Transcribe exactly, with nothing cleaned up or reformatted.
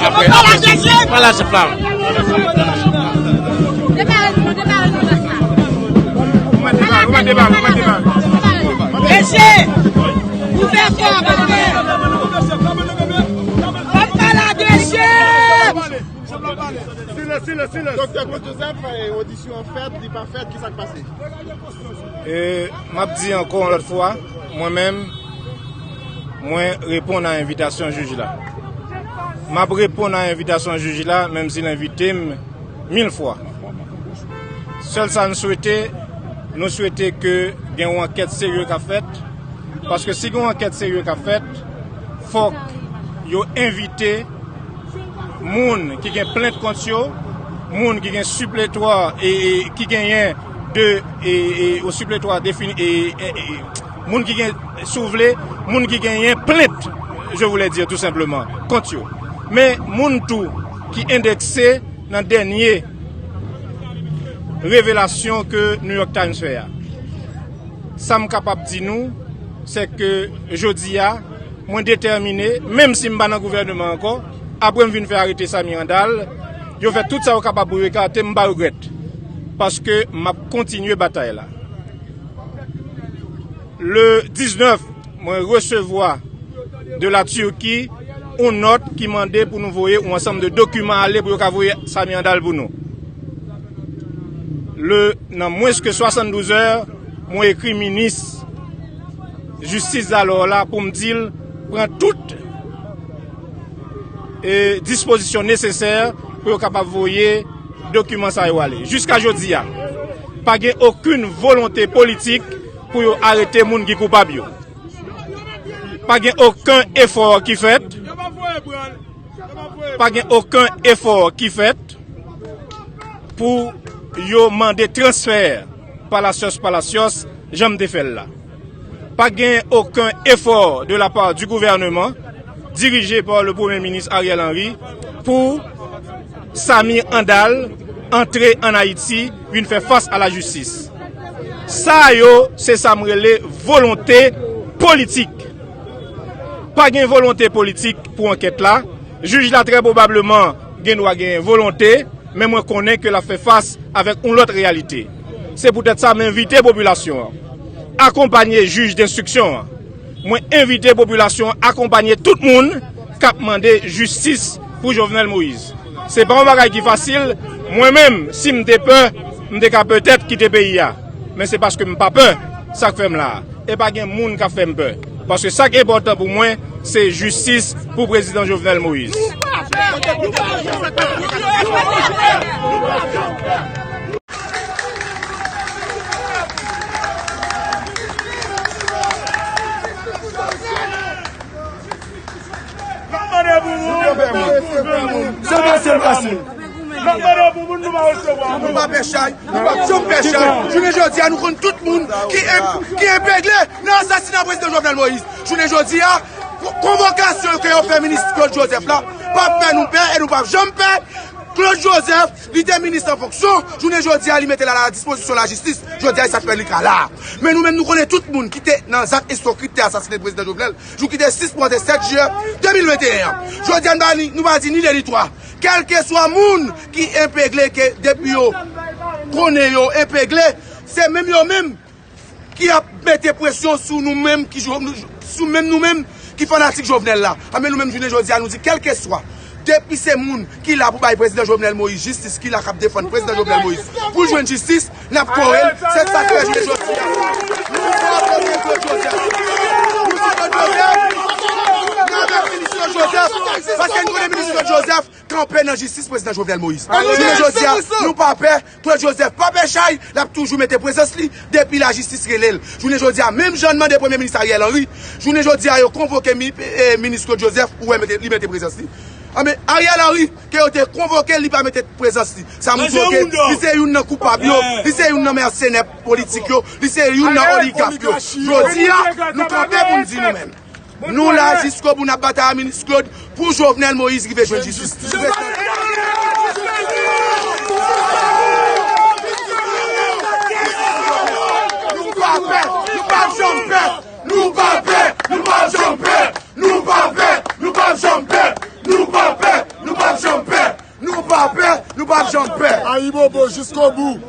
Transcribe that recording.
Apre, apre, pa lage flam. Mesye, ouvè kò, pa fè. Pa lage, mesye. Silans, silans, silans. Doktè Claude Joseph, eh, odisyon an fèt, li pa fèt, ki sa k pase? E, m ap di ankò yon lòt fwa, mwen menm, mwen reponn a envitasyon jij la. M ap reponn a envitasyon jij la, menm si l envite m mil fwa. Sèl sa n swete, nou swete ke gen yon ankèt serye k ap fèt, paske si gen yon ankèt serye k ap fèt, fòk yo envite moun ki gen plent kont yo, moun ki gen sipletwa e, e ki genyen de e, e, o sipletwa defini e, e, e, moun ki gen, si w vle, moun ki genyen plent, je voulais dire tout simplement, kont yo. Men moun tou ki endekse nan dènye revelasyon ke New York Times fè a. Sa m kapab di nou, se ke jodi a, mwen detèmine, menm si m pa nan gouvènman ankò, apre m fin fè arete Samy Randal, yo fè tout sa yo kapab pou yo ekate m, m pa regrèt. Paske m ap kontinye batay la. Le diznèf, mwen resevwa de la Turquie yon nòt ki mande pou nou voye yon ansanm de dokiman ale pou yo ka voye Samy Randal pou nou. Le, nan mwens ke swasanndouz è, mwen ekri minis jistis alò la pou m di l pran tout e dispozisyon nesesè pou yo kapab voye dokiman sa yo ale. Jiska jodi a, pa gen okenn volonte politik pou yo arete moun ki koupab yo. Pa gen okenn efò ki fèt. Pa gen okenn efò ki fèt pou yo mande transfè palasyòs, palasyòs, jan m te fè l la. Pa gen okenn efò de la part du gouvernement, dirije pa le Premye Minis Ariel Henry, pou Samy Randal antre ann Ayiti, vin fè fas a la jistis. Sa yo, se sa m rele volonte politik. Pa gen volonte politik pou ankèt la. Jij la, trè pwobableman, gen dwa gen volonte, men mwen konnen ke l ap fè fas avèk yon lòt reyalite. Se poutèt sa m envite popilasyon an akonpanye jij denstriksyon an. Mwen envite popilasyon an akonpanye tout moun k ap mande jistis pou Jovenel Moïse. Se pa yon bagay ki fasil. Mwen menm, si m te pè, m te ka petèt kite peyi a. Men se paske m pa pè, sa k fè m la a. E pa gen moun k ap fè m pè. Paske sa k enpòtan pou mwen, se jistis pou prezidan Jovenel Moïse. N ap mande pou moun. Se pase, l pase. N ap mande pou moun, nou pa resevwa. Nou pa pè chay, nou p ap janm pè chay. Jounen jodi a, nou konn tout moun ki en-, ki enpegle nan asasina prezidan Jovenel Moïse. Jounen jodi a, ko-, konvokasyon ke yo fè minis Claude Joseph la, p ap fè nou pè e nou p ap janm pè. Claude Joseph, li te minis an fonksyon, jounen jodi a, li mete l a la dispozisyon lajistis, jodi a, e sa k fè li ka la. Men nou menm, nou konnen tout moun ki te nan zak enstokrit te asasinen prezidan Jovenel, jou ki te sis mwa, te sèt jiyè de mil venteyen an. Jodi a, nou pa ni, nou pa di ni de ni twa. Kèlkeswa moun ki enpegle, ke depi yo konnen yo enpegle, se menm yo menm ki ap mete presyon sou nou menm ki jo-, sou menm nou menm ki fanatik Jovenel la. Anben nou menm jounen jodi a nou di kèlkeswa, depi se moun ki la pou bay prezidan Jovenel Moïse jistis, ki la k ap defann prezidan Jovenel Moïse pou jwenn jistis, n ap kore l. Se sa k fè jounen jodi a nou kore Claude Joseph. Nou di Claude Joseph, n avèk minis Claude Joseph, paske nou konnen minis Claude Joseph kanpe nan jistis prezidan Jovenel Moïse. Jounen jodi a, nou pa pè, Claude Joseph pa pè chay, l ap toujou mete prezans li depi lajistis rele l. Jounen jodi a, menm jan n mande premye minis Ariel Henry, jounen jodi a, yo konvoke mi-, eh, minis Claude Joseph, ou wè mete, li mete prezans li. Anben, Ariel Henry, ke yo te konvoke, li pa mete prezans li. Sa montre ke li se youn nan koupab yo, li se youn nan mèsenè politik yo, li se youn nan oligak yo. Jodi a, nou kanpe pou n di nou menm. Nou la jiskobout, n ap batay a minis Claude pou Jovenel Moïse rive jwenn jistis. Nou pa pè, nou pa janm pè. P ap janm pè. Ayibobo, jiskobou.